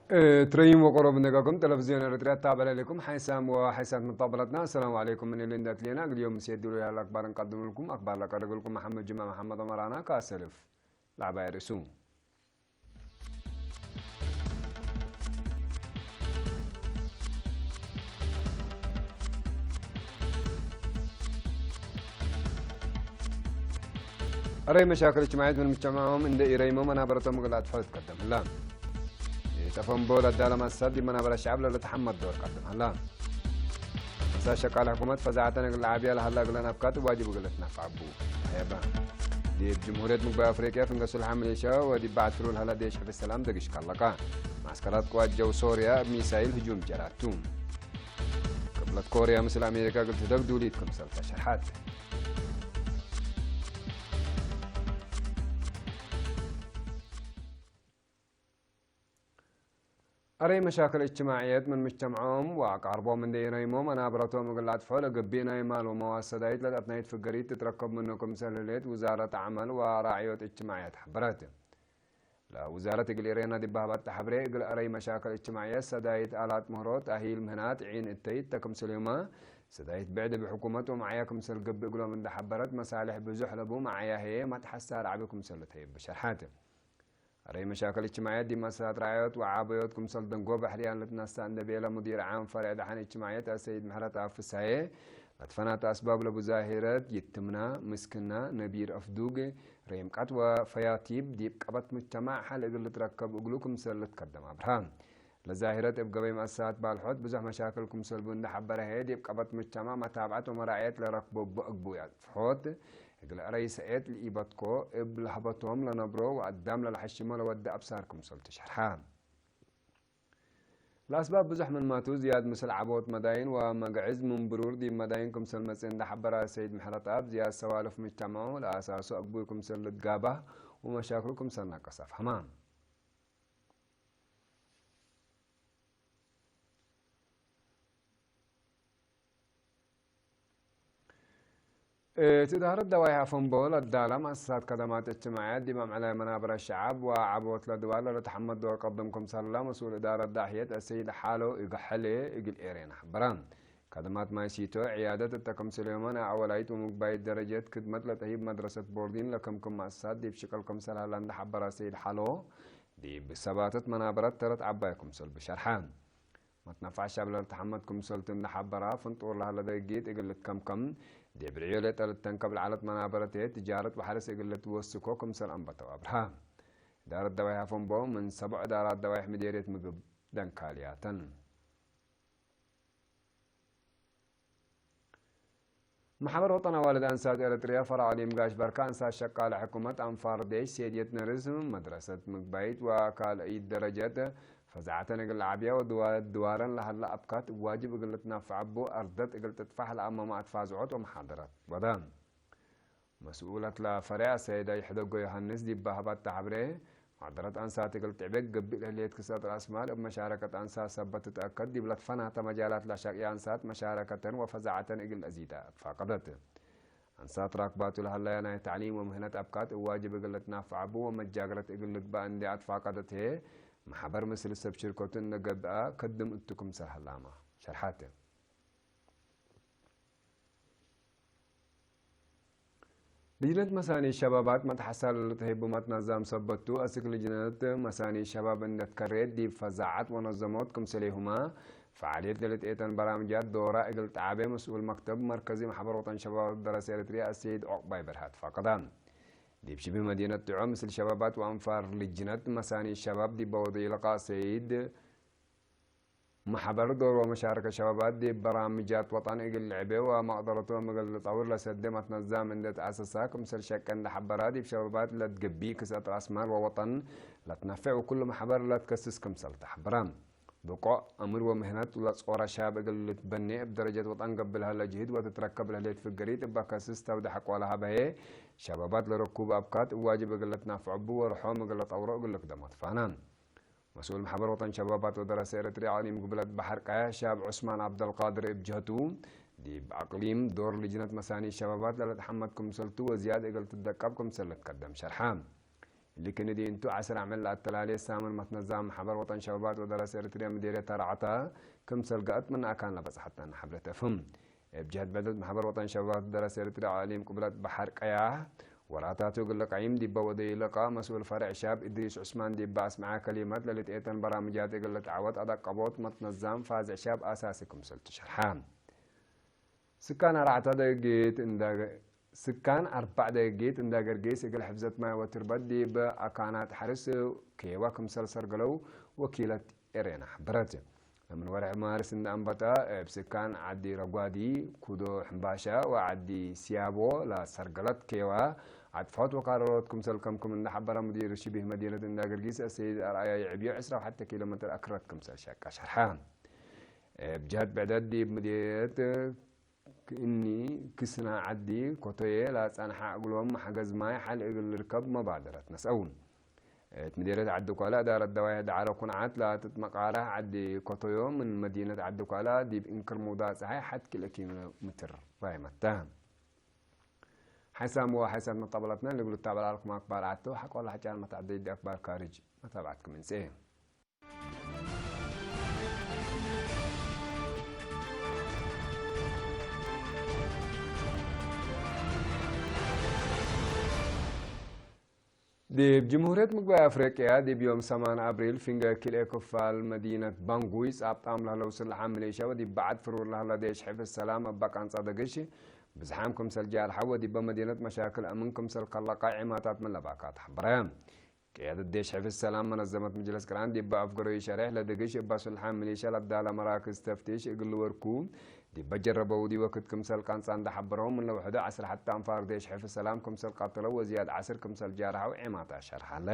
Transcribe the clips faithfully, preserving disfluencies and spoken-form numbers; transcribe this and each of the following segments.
እት ረዩም ወቆሮብ እንዴ ገኩም፣ ቴሌቪዝዮን ኤረትርያ ትታበለ ለኩም ሓይሳም ወሓይሳት መጣበለትና። አሰላሙ ዐለይኩም፣ ምን እሊ እንዴ አትሌና፣ እግል ዮም ምሴት ዲሉ ያለ አክባር እንቀድምልኩም። አክባር ለቀርግልኩም መሐመድ ጅማ መሐመድ ዑመር አና። ከአሰልፍ ለዐባይ ርእሱ። አረይ መሻክል እጅትማዕየት ምን ምጅተመዖም እንዴ ኢረይሞ መናበረቶም እግል አጥፍኦ ትቀደም ህላ። ኢጠፈንቦ ለዳለ መአሰሳት ዲብ መናበረ ሸዐብ ለልትሐመድ ዶር ቀድም ሀላ። መሰል ሸቃል ሕኩመት ፈዛዐተን እግል ለዓብያ ለሀላ እግለን አብካት ዋጅብ እግል ልትነፈዕ ቡ። ሀየበ። ዲብ ጅምሁርየት ምግባይ አፍሪቅያ ፍንገ ሱልሐ ሚሊሻ ወዲብ በዐት ፍሉል ሀላ ዴሽ ሕፍዝ ሰላም ደግሽ ካለቃ። መዐስከራት ቅዋት ጀው ሶርያ እብ ሚሳይል ህጁም ጀራቱ። ቅብለት ኮርያ ምስል አሜሪካ እግል ትደግ ዱሊት ክምሰል ተሸርሐት። አረይ መሻክል እጅትማዕየት ምን ምጅተምዖም ወአቃርቦም እንዴ ኢረይሞ መናብረቶም እግል ለአጥፍኦ ለገብእ ናይ ማል ወመዋሰዳይት ለተአትናይት ፍገሪት ትትረከብ ምኑ ክምሰል ህሌት ውዛረት ዐመል ወራዕዮት እጅትማዕየት ሐበረት። ለውዛረት እግል ኢሬና ዲብ ሀባተ ሐብሬ እግል አረይ መሻክል እጅትማዕየት ሰዳይት አላት ምህሮ ተእሂል ምህናት ዒን እተይት ተ ክምሰልሁመ ሰዳይት ብዕድ እብ ሕኩመት ወመዓያ ክምሰል ገብእ እግሎም እንዴ ሐበረት መሳልሕ ብዙሕ ለቡ መዓያ ህዬ መትሐሳር ዐቢ ክምሰል ልተይብ ሸርሐት። አረይ መሻክል እጅትማዕየት ዲብ መአሰሳት ራዕዮት ወዓበዮት ክምሰል ደንጎበ ሕርያን ልትነሰእ እንዴ ቤለ ሙዲር ዓም ፈርዕ ደሐን እጅትማዕየት አሰይድ ምሕረተአብ ፍስሐዬ፣ ለትፈናተ አስባብ ለቡ ዛሂረት ይትምና፣ ምስክና፣ ነቢር አፍዱግ፣ ሬምቀት ወፈያቲብ ዲብ ቀበት ሙጅተማዕ ሐል እግል ልትረከብ እግሉ ክምሰል ልትከደም አብርሀ። ለዛሂረት እብ ገበይ መአሰሳት ባልሖት ብዙሕ መሻክል ክምሰል ቡ እንዴ ሐበረ ህዬ ዲብ ቀበት ሙጅተማዕ መታብዐት ወመራዕየት ለረክቦ እቡ አግቡያት ፍሖት፣ እግል አረይ ሰኤት ለኢበትኮ፣ እብ ለሀበቶም ለነብሮ ወአዳም ለለሐሽሞ ለወዴ አብሳር ክምሰል ትሸርሐ። ለአስባብ ብዙሕ ምንማቱ ዝያድ ምስል ዐቦት መዳይን ወመግዕዝ ምን ብሩር ዲብ መዳይን ክምሰል መጽእ እንዴ ሐበረ ሰይድ ምሕረተአብ ዝያድ ሰዋልፍ ሙጅተመዑ ለአሳሱ አግቡይ ክምሰል ልትጋባህ ወመሻክሉ ክምሰል ነቀሰ አፍሀመ። እት እዳረት ደዋይሕ አፈንቦ ለዳለ መአሰሳት ከደማት እጅትማዕየት ዲብ አምዕላይ መናበረ ሸዐብ ወዐቦት ለድዋር ለልትሐመድ ዶር ቀድም ክምሰል መስኡል እዳረት ዳሕየት አሰይድ ሐሎ ኢገሐሌ እግል ኤሬና ሐበረ። ከደማት ማይ ሲቶ ዕያደት እተ ክምሰልሁመ ናይ አወላይት ወምግባይት ደረጀት ክድመት ለተህይብ መድረሰት ቦርዲን ለክምክም መአሰሳት ዲብ ሽቅል ክምሰል ሀላ እንዴ ሐበረ አሰይድ ሐሎ፣ ዲብ ሰባተት መናበረት ተረት ዐባይ ክምሰል ብሸርሐ። መትነፋዕ ሸዕብ ለልትሐመድ ክምሰልቱ እንዴ ሐበራ፣ ፍንጡር ለሀለ ደጊት እግል ልትከምከም፣ ዲብ ርዕዮ ሌጠ ልተንከብ ለዐለት መናበረት ህዬ ትጃረት ወሐርስ እግል ልትወስኮ ክምሰል አንበተው አብርሀ። እዳረት ደዋይሕ አፈንቦ ምን ሰቦዕ እዳራት ደዋይሕ ምዴርየት ምግብ ደንካልያተን። መሕበር ወጠን አዋልድ አንሳት ኤረትርያ ፈራዕ ዲም ጋሽ በርካ አንሳት ሸቃለ ሕኩመት አንፋር ዴሽ ሴድየት ነርስ መድረሰት ምግባይት ወካልኢት ደረጀት ፈዛዐተን እግል ለዐብያ ወድዋ-፣ ድዋረን ለሀለ አብካት ዋጅብ እግል ልትናፈዕ እቡ አርደት እግል ትጥፋሕ ለአመመ አትፋዝዖት ወመሓደራት ወደ። መስኡለት ለፈሬዕ ሰይድ አይሕደጎ ዮሐንስ ዲብ ሀባተ ሐብሬ፣ መሐደረት አንሳት እግል ትዕቤ ገብእ ለህሌት ክሰት ረአስ ማል እብ መሻረከት አንሳት ሰበት ትትአከድ ዲብ ለትፈናተ መጃላት ለሸቅየ አንሳት መሻረከተን ወፈዛዐተን እግል ለአዚዳ አትፋቀደት። አንሳት ራክባቱ ለሀለያ ናይ ተዕሊም ወምህነት አብካት እብ ዋጅብ እግል ልትናፈዕ እቡ ወመጃግረት እግል ልግበእ እንዴ አትፋቀደት ህዬ፣ መሕበር ምስል ሰብ ሽርከቱ እንዴ ገብአ ከድም እቱ ክምሰል ሀላመ ሸርሐት። ልጅነት መሳኒ ሸባባት መትሐሳል ለልትሀይቡ መትነዛም ሰበቱ፣ አስክ ልጅነት መሳኒ ሸባብ እንዴ ትከሬት ዲብ ፈዛዐት ወነዘሞት ክምሰሌሁመ ፈዓልየት ለልትኤተን በራምጃት ዶራ እግል ጠዓቤ መስኡል መክተብ መርከዚ መሕበር ወጠን ሸባብ ደረሰ ኤረትርያ አሰይድ ዑቅባይ በርሀ አትፋቀደ። ዲብ ሽብህ መዲነት ጢዖ ምስል ሸባባት ወአንፋር ልጅነት መሳኒ ሸባብ ዲበ ወደዩ ለቃ ሰይድ መሕበር ዶር ወመሻረከት ሸባባት ዲብ በራምጃት ወጠን እግል ልዕቤ ወመቅደረቶም እግል ልጠውር ለሰዴ መትነዛም እንዴ ተአሰሳ ክምሰል ሸቄ እንዴ ሐበራ፣ ዲብ ሸባባት ለትገብእ ክስአት ረአስ ማል ወወጠን ለትነፌዕ ወኩሉ መሕበር ለትከስስ ክምሰል ተሐበረ። ብቆእ፣ አምር ወምህነት ለጾረ ሻብ እግል ልትበኔ እብ ደረጀት ወጠን ገብእ ለሀለ ጅህድ ወትትረከብ ለህሌት ፍገሪት እበ ከስስ ተውደ ሐቆ ለሀበ ህዬ፣ ሸባባት ለረኩብ አብካት እብ ዋጅብ እግል ልትናፈዕ እቡ ወርሖም እግል ለጠውሮ እግል ልክደሞ ትፋነ። መስኡል መሕበር ወጠን ሸባባት ወደረሰ ኤረትርያ አቅሊም ግብለት በሐር ቀያ ሻብ ዑስማን ዐብደልቃድር እብ ጀህቱ፣ ዲብ አቅሊም ዶር ልጅነት መሳኒ ሸባባት ለልትሐመድ ክምሰልቱ ወዝያድ እግል ትደቀብ ክምሰል ልትከደም ሸርሐ። እሊ ክንዲ እንቱ ዐስር አዕመል ለአተላሌ ሳምን መትነዛም መሕበር ወጠን ሸባባት ወደረሰ ኤሪትርያ ምዴርየት ተርዓታ ክምሰል ገአት ምን አካን ለበጽሐትነ ሐብረት አፍህም። እብ ጀህት ብዕደት መሕበር ወጠን ሸባባት ወደረሰ ኤሪትርያ አቅሊም ቅብለት በሐር ቀያሕ ወራታቱ እግል ልቀይም ዲበ ወደዩ ልቃእ መስኡል ፈርዕ ሻብ እድሪስ ዑስማን ዲበ አስመዐ ከሊመት ለልትኤተን በራምጃት እግል ልትዐወት አዳቀቦት መትነዛም ፋዝዕ ሻብ አሳሲ ክምሰል ትሸርሐ። ስካን አርባዕተ ደቂቅ እንዳ-፣ ስካን አርባዕ ደቂቅ እንዳ ገርጊስ እግል ሕፍዘት ማይ ወትርበት ዲብ አካናት ሐርስ ኬዋ ክምሰል ሰርገለው ወኪለት ኤሬና ሐበረት። ለምን ወርሕ ማርስ እንዳ አንበጣ እብ ስካን ዐዲ ረጓዲ፣ ኩዶ ሕምባሻ ወዐዲ ሲያቦ ለሰርገለት ኬዋ አጥፍሖት ወካረሮት ክምሰል ከምክም እንዳ ሐበረ ሙዲር ሽቢህ መዲነት እንዳ ገርጊስ አሰይድ አርአያ ይዕብዮ ዕስራ ወሐተ ኪሎ ሜትር አክረት ክምሰል ሸቀ ሸርሐ። እብ ጀህት ብዕደት ዲብ ምዲርየት እኒ ክስና ዐዲ ኮቶዬ ለጸንሐ እግሎም መሕገዝ ማይ ሐል እግል ልርከብ መባደረት ነስአው። እት ምዲርየት ዐዲ ኳላ እዳረት ደዋይሕ ደዓረ ኩንዓት ለትትመቃረህ ዐዲ ኮቶዮ ምን መዲነት ዐዲ ኳላ ዲብ እንክር ሙውዳቅ ጸሓይ ሐት ኪሎ ሜትር ራይመተ። ሐይሳም ወሐይሳት መጣበላትና ልግሉ ታበላልኩም አክባር ዐቶ ሐቆ ለሐጫን መትዐደይ ዲ አክባር ካርጅ መታብዐትኩም እንሴ። ዲብ ጅምሁርየት ምግባይ አፍሪቅያ፣ ዲብ ዮም ሰማን አብሪል፣ ፍንገ ክልኤ ክፋል መዲነት ባንጉይ ጻብጣም ለህለው ስልሓ ሚሊሻ ወዲብ በዐድ ፍሩር ለህለ ዴሽ ሕፍዝ ሰላም እበ ቃንጻ ደግሽ፣ ብዝሓም ክምሰል ጃርሐ ወዲበ መዲነት መሻክል አምን ክምሰል ከለቀ ዒማታት ምን ለባካት ሐበረ። ቅያደት ዴሽ ሕፍዝ ሰላም መነዘመት ምጅለስ ቅራን ዲበ አፍገሮይ ሸሬሕ ለድግሽ እበ ሱልሓ ሚሊሻ ለዳለ መራክዝ ተፍቲሽ እግል ልወርኩ ዲበ ጀረበው ዲ ወክድ ክምሰል ቃንጻ እንደ ሐበረው፣ ምን ለውሕደ ዐስር ሐተ አንፋር ዴሽ ሕፍዝ ሰላም ክምሰል ቀተለው ወዝያድ ዐስር ክምሰል ጃርሐው ዔማታ ሸርሐ ሀለ።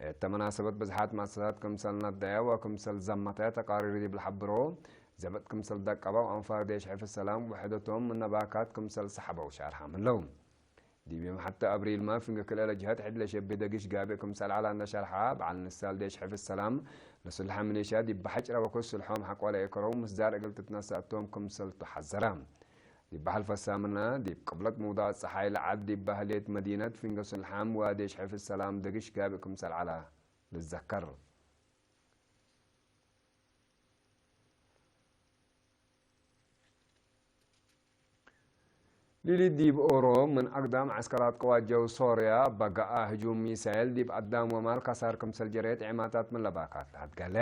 እተ መናሰበት ብዝሓት መአሰሳት ክምሰል ነደየ ወክምሰል ዘመተ ተቃሪር ዲብ ለሐብሮ፣ ዘበጥ ክምሰል ደቀበ ወአንፋር ዴሽ ሕፍዝ ሰላም ውሕደቶም ምነ ባካት ክምሰል ሰሐበው ሸርሐ ምለው። ዲብ ዮም ሐተ አብሪልመ፣ ፍንገ ክልኤ ለጅሀት ሕድ ለሸቤ ደግሽ ጋብእ ክምሰል ዐለ እንደ ሸርሐ፣ በዐል ንሳል ዴሽ ሕፍዝ ሰላም፣ ለስልሐ ሚሊሻ ዲብ በሐጭረ ወክድ ስልሖም ሐቆ ለኢከረው ምስዳር እግል ትትነሰእ ቶም ክምሰልቱ ሐዘረ። ዲብ በሐልፈ ሳምነ፣ ዲብ ቅብለት ሙውዳቅ ጸሓይ ለዐድ ዲብ በህሌት መዲነት ፍንገ ስልሓም ወዴሽ ሕፍዝ ሰላም ደግሽ ጋብእ ክምሰል ዐለ ልዘከር። ሊሊት ዲብ ኦሮ፣ ምን አግዳም ዐስከራት ቅዋት ጀው ሶርያ በገአ ህጁም ሚሳይል ዲብ አዳም ወማል ከሳር ክምሰል ጀሬት ዔማታት ምን ለባካት ለሀድገለ።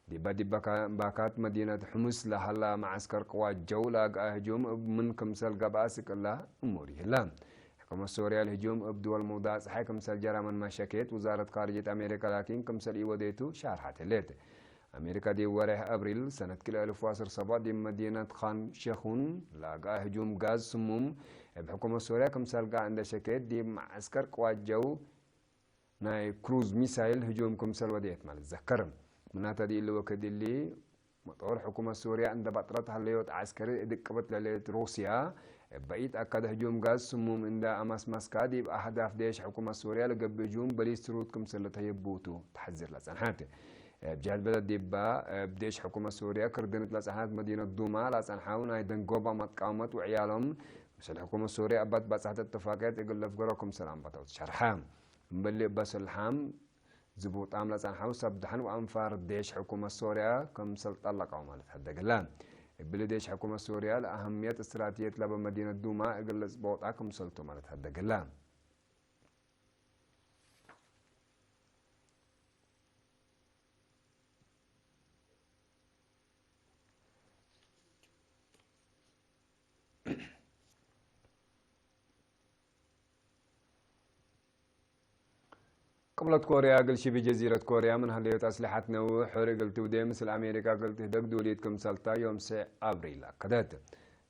ዲበ ዲብ ባካ-፣ ባካት መዲነት ሕሙስ ለሀላ መዐስከር ቅዋት ጀው ለአግአ ህጁም እብ ምን ክምሰል ገብአ ስቅላ እሙር ይህለ። ሕኩመት ሶርያ ለህጁም እብ ድወል ሙውዳቅ ጸሓይ ክምሰል ጀረ ምን መሸኬት ውዛረት ካርጅየት አሜሪካ ላኪን ክምሰል ኢወዴቱ ሻርሐት ህሌት። አሜሪካ ዲብ ወሬሕ አብሪል ሰነት ክልኤ አልፍ ወዐስር ሰቡዕ ዲብ መዲነት ካን ሼኹን ለአግአ ህጁም ጋዝ ስሙም እብ ሕኩመት ሶርያ ክምሰል ገአ እንደ ሸኬት ዲብ መዐስከር ቅዋት ጀው ናይ ክሩዝ ሚሳይል ህጁም ክምሰል ወዴት ማለት ዘከር። ምናተ ዲእሊ ወክድ እሊ መጦር ሕኩመት ሶርያ እንደ በጥረት ሀለዮት ዐስከሪ እድቅብት ለሌት ሩስያ እበ ኢተአከደ ህጁም ጋዝ ስሙም እንደ አመስመስካ ዲብ አህዳፍ ዴሽ ሕኩመት ሶርያ ለገብእ ህጁም በሊስትሩት ክምሰል ለተየቡቱ ተሐዝር ለጸንሐት። እብ ጀህት ብዕደት ዲባ እብ ዴሽ ሕኩመት ሶርያ ክርድንት ለጸንሐት መዲነት ዱማ ለጸንሐው ናይ ደንጎባ መትቃውመት ወዕያሎም ምስል ሕኩመት ሶርያ እባት ባጽሐት እትፋቅየት እግል ለፍገሮ ክምሰል አንበተው ትሸርሐ። እምበሊ እበ ስልሓም ዝቡጣም ለጸንሐው ሰብ ደሐን ወአንፋር ዴሽ ሕኩመት ሶርያ ክምሰል ጠለቀው ማለት ሀደግለ። እብሊ ዴሽ ሕኩመት ሶርያ ለአህምየት እስትራትየት ለበ መዲነት ዱማ እግል ልጽቦጣ ክምሰልቱ ማለት ሀደግለ። ቅብለት ኮርያ እግል ሽቢ ጀዚረት ኮርያ ምን ሀለዮት አስለሐት ነውሕ ሕር እግል ትውዴ ምስል አሜሪካ እግል ትህደግ ዱልይት ክምሰልታ ዮም ሰዕ አብሪል አከደት።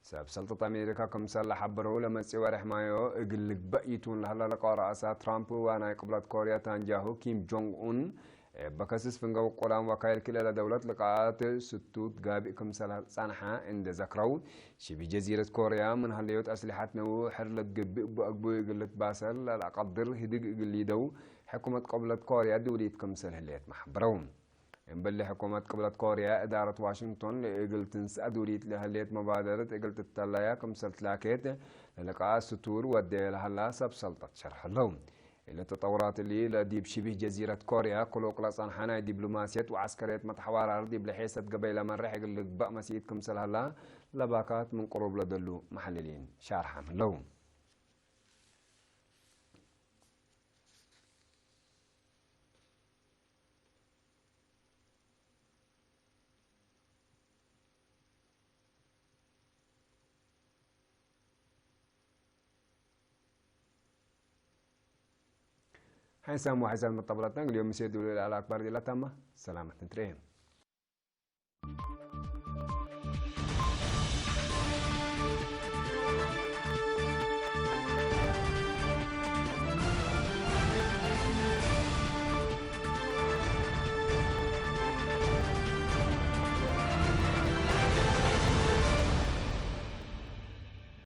ሰብ ሰልጠት አሜሪካ ክምሰል ለሐበረው፣ ለመጽእ ወሬሕ ማዮ እግል ልግበእ ይቱን ለሀለ ለቀው ረአሳ ትራምፕ ወናይ ቅብለት ኮርያ ታንጃሁ ኪም ጆንግ ኡን እበ ከስስ ፍንገው ቁዳም ወካይል ክልኤ ለደውለት ልቃአት ስቱት ጋብእ ክምሰል ጸንሐ እንዴ ዘክረው፣ ሽቢ ጀዚረት ኮርያ ምን ሀለዮት አስሊሐት ነውሕ ሕር ለትገብእ እቡ አግቡይ እግል ልትባሰል ለለአቀድር ህድግ እግል ሊደው ሕኩመት ቅብለት ኮርያ ድውሊት ክምሰል ህሌት መሐበረው። እምበሊ ሕኩመት ቅብለት ኮርያ እዳረት ዋሽንግቶን ለእግል ትንስአ ድውሊት ለህሌት መባደረት እግል ትተለያ ክምሰል ትላኬት ለልቃአት ስቱር ወዴ ለሀላ ሰብ ሰልጠት ሸርሐለው። እለ ተጠውራት እሊ ለዲብ ሽቢህ ጀዚረት ኮርያ ክሉቅ ለጸንሐ ናይ ዲብሎማስየት ወዐስከርየት መትሐዋራር ዲብ ለሔሰት ገበይ ለመርሕ እግል ልግበእ መሲኢት ክምሰል ሀላ ለባካት ምን ቅሩብ ለደሉ መሐልሊን ሻርሐም ህለው። ሐይሳም ወሐይሳም መጠብለትነ እግል ዮም ምሴ ዱሉ ለአል አክባር ዲላ ታማ ሰላመት ንትሬ።